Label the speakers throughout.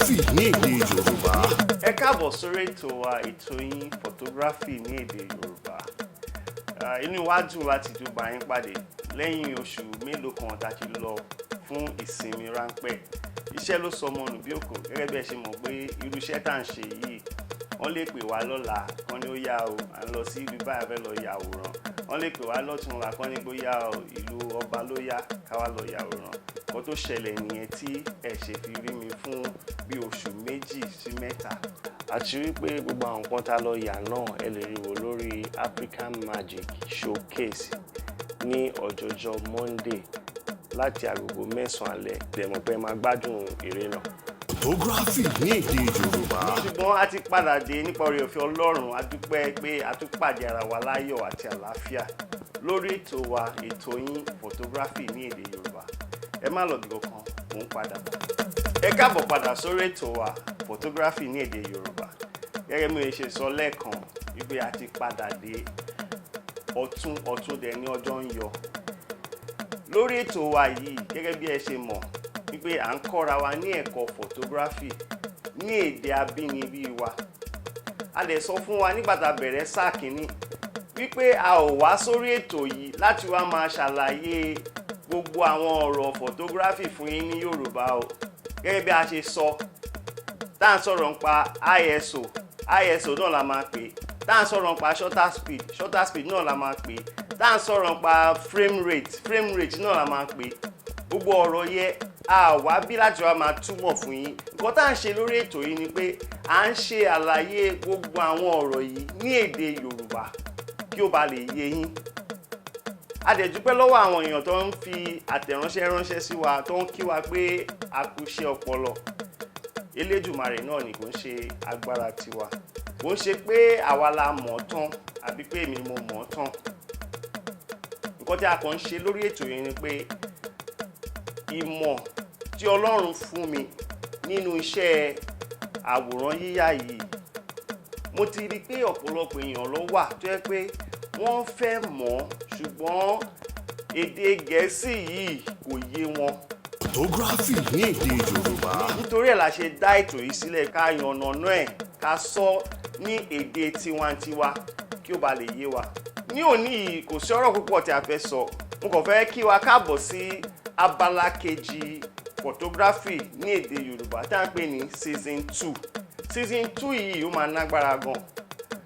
Speaker 1: Photography ní èdè Yorùbá.
Speaker 2: Ẹ káàbọ̀ sórí ètò wa, ètò yín, Photography ní èdè Yorùbá. Inú wa dùn láti tún bá yín pàdé lẹ́yìn oṣù mélòó kan tá a ti lọ fún ìsinmi ráńpẹ́. Iṣẹ́ ló sọ ọmọ nù bí òkò. Gẹ́gẹ́ bí ẹ ṣe mọ̀ pé irú iṣẹ́ tá à ń ṣe yìí, wọ́n lè pè wá lọ́la kán ní ó yá o, à ń lọ sí ibi báyìí, a fẹ́ lọ yà àwòrán. Wọ́n lè pè wá lọ́túnla kán ní bóyá o, ìlú ọba ló yá, ká wá lọ yà àwòrán. Nǹkan tó ṣẹlẹ̀ nìyẹn tí ẹ ṣe fi rí mi fún bí oṣù 2 sí 3. Àti wípé gbogbo àwọn nǹkan tá a lọ yà náà, ẹ lè rí wò lórí African Magic Showcase ní ọjọ́jọ́ Monday láti agogo 9 alẹ́. Dẹ̀ mọ̀ pé ẹ máa gbádùn eré náà.
Speaker 1: Photography ní èdè Yorùbá.
Speaker 2: Ṣùgbọ́n a ti padà dé nípa oore ọ̀fẹ́ Ọlọ́run. A dúpẹ́ pé a tún pàdé ara wa láyọ̀ àti àlàáfíà lórí ètò wa, ètò yín, Photography ní èdè Yorùbá. Ẹ má lọ bí kankan, mò ń padà bọ̀. Ẹ káàbọ̀ padà sórí ètò wa, Photography ní èdè Yorùbá. Gẹ́gẹ́ bí mo ṣe sọ lẹ́ẹ̀kan wípé a ti padà dé, ọ̀tún ọ̀tún dẹ̀ ní ọjọ́ ń yọ lórí ètò wa yìí. Gẹ́gẹ́ bí ẹ ṣe mọ̀ wípé à ń kọ́ra wa ní ẹ̀kọ́ photography ní èdè abínibí wa. A lè sọ fún wa nígbà tá a bẹ̀rẹ̀ sáà kínní wípé a ò wá sórí ètò yìí láti wá máa ṣàlàyé gbogbo àwọn ọ̀rọ̀ photography fún yín ní Yorùbá o. Gẹ́gẹ́ bí a ṣe sọ, tá à ń sọ̀rọ̀ nípa ISO, ISO náà la máa pè. Tá à ń sọ̀rọ̀ nípa shutter speed, shutter speed náà la máa pè. Tá à ń sọ̀rọ̀ nípa frame rate, frame rate náà la máa pè. Gbogbo ọ̀rọ̀ yẹ a wá bí láti wá máa túmọ̀ fún yín. Nǹkan tá à ń ṣe lórí ètò yìí ni pé à ń ṣe àlàyé gbogbo àwọn ọ̀rọ̀ yìí ní èdè Yorùbá kí ó ba lè yé yín. A dẹ̀ dúpẹ́ lọ́wọ́ àwọn èèyàn tó ń fi àtẹ̀ránṣẹ́ ránṣẹ́ sí wa, tó ń kí wa pé a kú iṣẹ́ ọpọlọ. Elédùmarè náà ni, kò ń ṣe agbára tiwa, kò ń ṣe pé àwa la mọ̀ ọ́ tán àbí pé èmi mo mọ̀ ọ́ tán. Nǹkan tí a kàn ń ṣe lórí ètò yìí ni pé ìmọ̀ tí Ọlọ́run fún mi nínú iṣẹ́ àwòrán yíyà yìí, mo ti rí i pé ọ̀pọ̀lọpọ̀ èèyàn ló wà tó yẹ pé wọ́n fẹ́ mọ̀ ọ́, ṣùgbọ́n èdè Gẹ̀ẹ́sì yìí kò yé wọn.
Speaker 1: Photography ní èdè Yorùbá.
Speaker 2: Nítorí ẹ̀ la ṣe dá ètò yìí sílẹ̀, ká yànnàná ẹ̀, ká sọ ní èdè tiwantiwa kí ó ba lè yé wa. Ní òní yìí, kò sí ọ̀rọ̀ púpọ̀ tí a fẹ́ sọ. Mo kàn fẹ́ kí wa káàbọ̀ sí abala kejì photography ní èdè Yorùbá tí a ń pè ní season 2. Season 2 yìí, ó máa nágbára gan.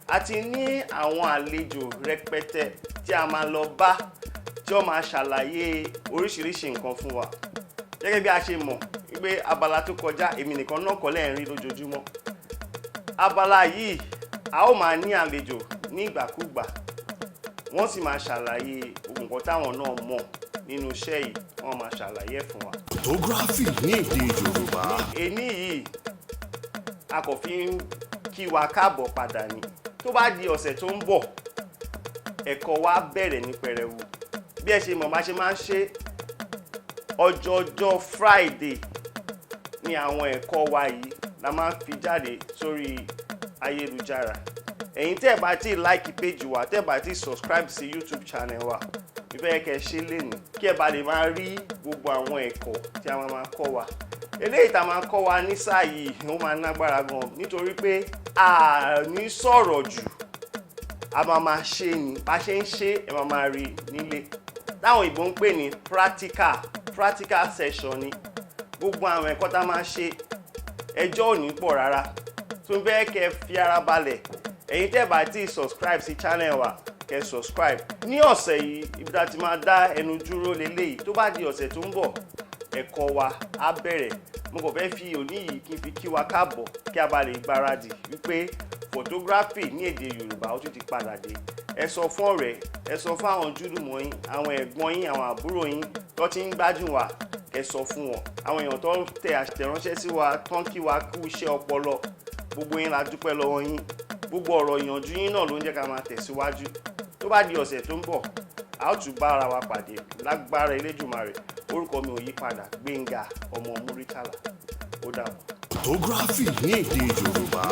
Speaker 2: A ti ní àwọn àlejò rẹpẹtẹ tí a máa lọ bá, tí ó máa ṣàlàyé oríṣiríṣi nǹkan fún wa. Gẹ́gẹ́ bí a ṣe mọ̀ wípé abala tó kọjá, èmi nìkan náà kọ́ lẹ́ ń rí lójoojúmọ́. Abala yìí, a ó máa ní àlejò ní ìgbàkúgbà, wọ́n sì máa ṣàlàyé nǹkan táwọn náà mọ̀ nínú iṣẹ́ yìí, wọ́n máa ṣàlàyé ẹ̀ fún wa.
Speaker 1: Photography ní èdè Yorùbá.
Speaker 2: Èní yìí, a kò fi ń kí wa káàbọ̀ padà ni. Tó bá di ọ̀sẹ̀ tó ń bọ̀, ẹ̀kọ́ wa bẹ̀rẹ̀ ní pẹrẹwu. Bí ẹ ṣe mọ̀, bá ṣe máa ń ṣe, ọjọ́jọ́ Friday ní àwọn ẹ̀kọ́ wa yìí la máa ń fi jáde sórí ayélujára. Ẹ̀yin tẹ́ ẹ̀ bá ti like page wa, tẹ́ ẹ̀ bá ti subscribe sí YouTube channel wa, ìfẹ́ kẹ́ ẹ ṣe lénìí kí ẹ bá lè máa rí gbogbo àwọn ẹ̀kọ́ tí a máa kọ́ wa. Eléyìí tá a máa kọ́ wa ní sáà yìí, ó máa nágbára gan, nítorí pé a ní sọ̀rọ̀ jù, a máa máa ṣe ni. Bá ṣe ń ṣe, ẹ máa máa rí nílé, táwọn òyìnbó ń pè ní practical session ni gbogbo àwọn ẹ̀kọ́ tá a máa ṣe. Ẹjọ́ ò ní pọ̀ rárá, tó fẹ́ kẹ́ fi ara balẹ̀. Ẹ̀yin tẹ́ bá ti subscribe sí channel wa, kẹ́ subscribe. Ní ọ̀sẹ̀ yìí, ibi tá a ti máa dá ẹnu dúró leléyìí. Tó bá di ọ̀sẹ̀ tó ń bọ̀, ẹ̀kọ́ wa á bẹ̀rẹ̀. Mo kàn fẹ́ fi òní yìí kí n fi kí wa káàbọ̀, kí a bá lè gbáradì wípé photography ní èdè Yorùbá, ó tún ti padà dé. Ẹ sọ fún ọ̀rẹ́, ẹ sọ fún àwọn ojúlùmọ̀ yín, àwọn ẹ̀gbọ́n yín, àwọn àbúrò yín tó ti ń gbádùn wa, ẹ sọ fún wọn. Àwọn èèyàn tó ń tẹ àtẹ̀ránṣẹ́ sí wa, tó ń kí wa kú iṣẹ́ ọpọlọ, gbogbo yín la dúpẹ́ lọ́wọ́ yín. Gbogbo ọ̀rọ̀ ìyànjú yín náà ló ń jẹ́ ká máa tẹ̀síwájú. Tó bá di ọ̀sẹ̀ tó ń bọ̀, a ó tún bá ara wa pàdé lágbára Elédùmarè. Orúkọ mi ò yí padà, Gbénga ọmọ Múrítàlá. Ó dàbọ̀.
Speaker 1: Photography ní èdè Yorùbá.